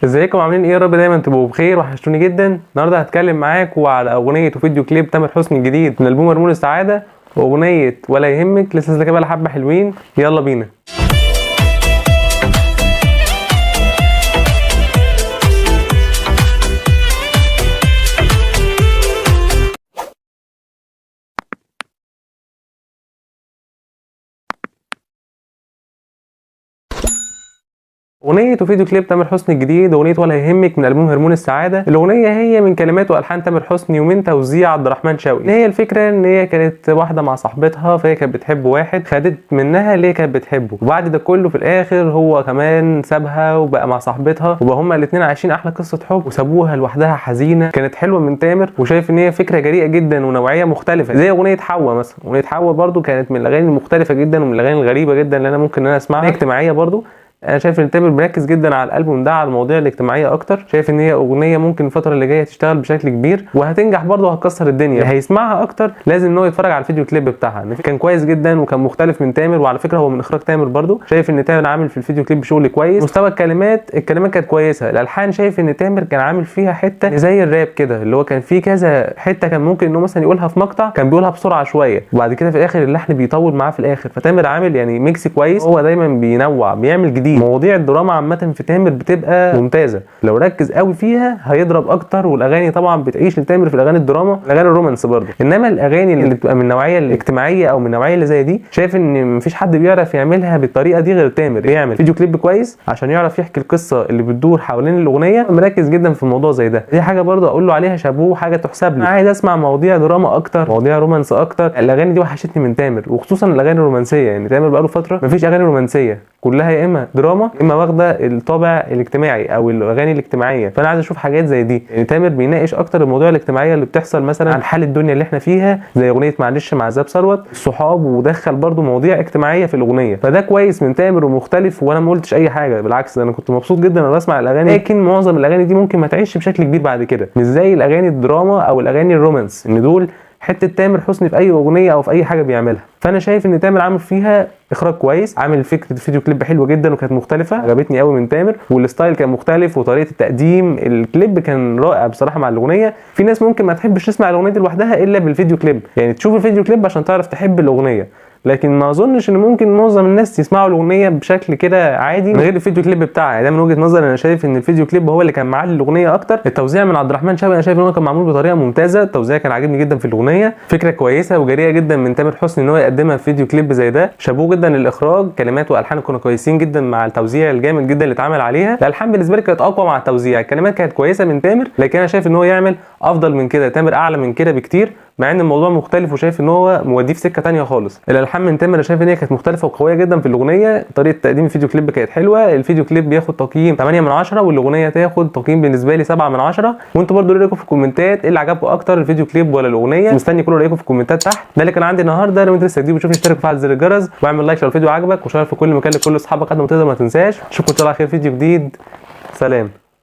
ازيكم عاملين ايه؟ يا رب دايما تبقوا بخير، وحشتوني جدا. النهارده هتكلم معاكم على اغنية وفيديو كليب تامر حسني الجديد من البوم هرمون السعادة، واغنيه ولا يهمك لسه نازله كده حبه حلوين. يلا بينا. اغنية وفيديو كليب تامر حسني الجديد اغنية ولا يهمك من البوم هرمون السعادة. الاغنية هي من كلمات والحان تامر حسني ومن توزيع عبد الرحمن شوقي. هي الفكرة ان هي كانت واحدة مع صاحبتها، فهي كانت بتحب واحد، خدت منها اللي هي كانت بتحبه، وبعد ده كله في الاخر هو كمان سابها وبقى مع صاحبتها، وبقى هما الاثنين عايشين احلى قصة حب وسابوها لوحدها حزينة. كانت حلوة من تامر، وشايف ان هي فكرة جريئة جدا ونوعية مختلفة زي اغنية حوا مثلا. اغنية حوا برده كانت من الاغاني المختلفة جدا ومن الاغاني الغريبة جدا اللي انا ممكن ان انا اسمعها، اجتماعية برده. انا شايف ان تامر مركز جدا على الالبوم ده على المواضيع الاجتماعية اكتر. شايف ان هي اغنية ممكن الفترة اللي جاية تشتغل بشكل كبير وهتنجح برضه وهتكسر الدنيا. هيسمعها اكتر لازم ان هو يتفرج على الفيديو كليب بتاعها، كان كويس جدا وكان مختلف من تامر، وعلى فكرة هو من اخراج تامر برضه. شايف ان تامر عامل في الفيديو كليب شغل كويس. مستوى الكلمات كانت كويسة. الالحان شايف ان تامر كان عامل فيها حتة زي الراب كده، اللي هو كان فيه كذا حتة كان ممكن انه مثلا يقولها في مقطع كان بيقولها بسرعة شوية، وبعد كده في الاخر اللحن بيطول معاه في الاخر. فتامر عامل يعني mix كويس، هو دايما بينوع بيعمل جديد. مواضيع الدراما عامة في تامر بتبقى ممتازة، لو ركز قوي فيها هيضرب اكتر. والاغاني طبعا بتعيش لتامر في الاغاني الدراما، الاغاني ال romance برضه. انما الاغاني اللي بتبقى من النوعية الاجتماعية او من النوعية اللي زي دي، شايف ان مفيش حد بيعرف يعملها بالطريقة دي غير تامر. يعمل فيديو كليب كويس عشان يعرف يحكي القصة اللي بتدور حوالين الاغنية، مركز جدا في الموضوع زي ده. دي حاجة برضه اقول له عليها شابوه، حاجة تحسب له. عايز اسمع مواضيع دراما اكتر، مواضيع romance اكتر. الاغاني دي وحشتني من تامر، وخصوصا الاغاني الرومانسية. يعني تامر بقاله فترة مفيش اغاني رومانسية، كلها يا اما دراما يا اما واخده الطابع الاجتماعي او الاغاني الاجتماعية. فانا عايز اشوف حاجات زي دي. يعني تامر بيناقش اكتر المواضيع الاجتماعية اللي بتحصل مثلا عن حال الدنيا اللي احنا فيها، زي اغنية معلش مع عذاب ثروت الصحاب، ودخل برضو مواضيع اجتماعية في الاغنية. فده كويس من تامر ومختلف، وانا ما قلتش اي حاجة، بالعكس انا كنت مبسوط جدا وانا بسمع الاغاني. لكن معظم الاغاني دي ممكن ما تعيش بشكل كبير بعد كده، مش زي الاغاني الدراما او الاغاني ال romance، ان دول حتة تامر حسني في اي اغنية او في اي حاجة بيعملها. فانا شايف ان تامر عامل فيها اخراج كويس، عامل فكرة فيديو كليب حلوة جدا وكانت مختلفة، عجبتني قوي من تامر، وال style كان مختلف وطريقه التقديم الكليب كان رائع بصراحة مع الاغنية. في ناس ممكن ما تحبش تسمع الاغنية دي لوحدها الا بالفيديو كليب، يعني تشوف الفيديو كليب عشان تعرف تحب الاغنية، لكن ما اظنش ان ممكن معظم الناس يسمعوا الاغنية بشكل كده عادي من غير الفيديو كليب بتاعها. يعني ده من وجهه نظري، انا شايف ان الفيديو كليب هو اللي كان معلي الاغنية اكتر. التوزيع من عبد الرحمن شوقي انا شايف ان هو كان معمول بطريقة ممتازة، التوزيع كان عاجبني جدا في الاغنية. فكرة كويسة وجريئه جدا من تامر حسني ان هو يقدمها في فيديو كليب زي ده، شابوه جدا للاخراج. كلمات والحان كانوا كويسين جدا مع التوزيع الجامد جدا اللي اتعمل عليها. الالحان بالنسبة لي كانت اقوى مع التوزيع، الكلمات كانت كويسة من تامر، لكن انا شايف ان هو يعمل افضل من كده، تامر اعلى من كده بكتير، مع ان الموضوع مختلف وشايف ان هو موديه في سكة ثانية خالص. الالحان من تامر انا شايف ان هي كانت مختلفة وقويه جدا في الاغنية. طريقه تقديم الفيديو كليب كانت حلوة. الفيديو كليب بياخد تقييم 8 من 10، والاغنية تاخد تقييم بالنسبة لي 7 من 10. وانتوا برضو رايكم في الكومنتات ايه اللي عجبكم اكتر، الفيديو كليب ولا الاغنية؟ مستني كل رايكم في الكومنتات تحت. ده اللي كان عندي النهارده. لو انت لسه جديد بتشوفني اشترك وفعل زر الجرس، واعمل like لو الفيديو عجبك، و share في كل مكان لكل اصحابك قد ما تقدر. ما تنساش، اشوفكم ان شاء الله على خير فيديو جديد. سلام.